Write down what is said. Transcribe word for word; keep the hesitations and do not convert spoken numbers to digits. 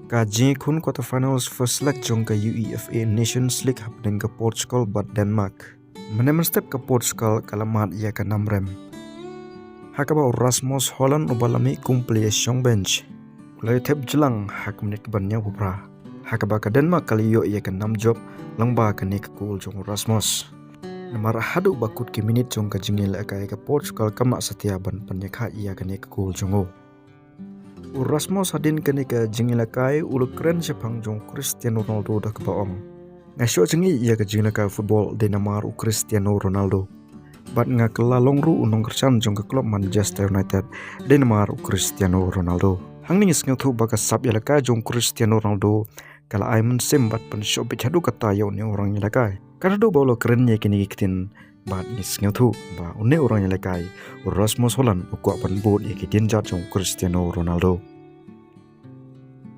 Ka jingïakhun quarter finals first leg jong ka UEFA Nations League hapdeng ka Portugal bad Denmark. Mynne mynstep ka Portugal ka la mad ïa ka nam rem. Ha kaba u Rasmus Hojlund uba la mih kum player shong bench u la ïoh thep jlang ha ka minit kaba hynñiewphew phra. Ha kaba ka Denmark ka la ïoh ïa ka nam jop lyngba kane ka kol jong u Rasmus. Namar haduh ba kut ki minit jong ka jingïalehkai ka Portugal kam lah satia ban pynïakha ïa kane ka kol jong u. U Rasmus hadien kane ka jingïalehkai u la kren shaphang jong Cristiano Ronaldo da kaba ong, nga shu jngi ïa ka jingïalehkai football dei namar u Cristiano Ronaldo. Bad nga kylla long ruh u nongkyrshan jong ka club Manchester United dei namar u Cristiano Ronaldo. Hangne ngi sngewthuh ba ka sap ïalehkai jong Cristiano Ronaldo ka la ai mynsiem bad pynshoh beit haduh katta ïa une u nongïalehkai. Ka naduh ba u la kren ïa kine ki ktien bad ngi sngewthuh ba une u nongïalehkai u Rasmus Hojlund u kwah ban bud ïa ki dienjat jong Cristiano Ronaldo.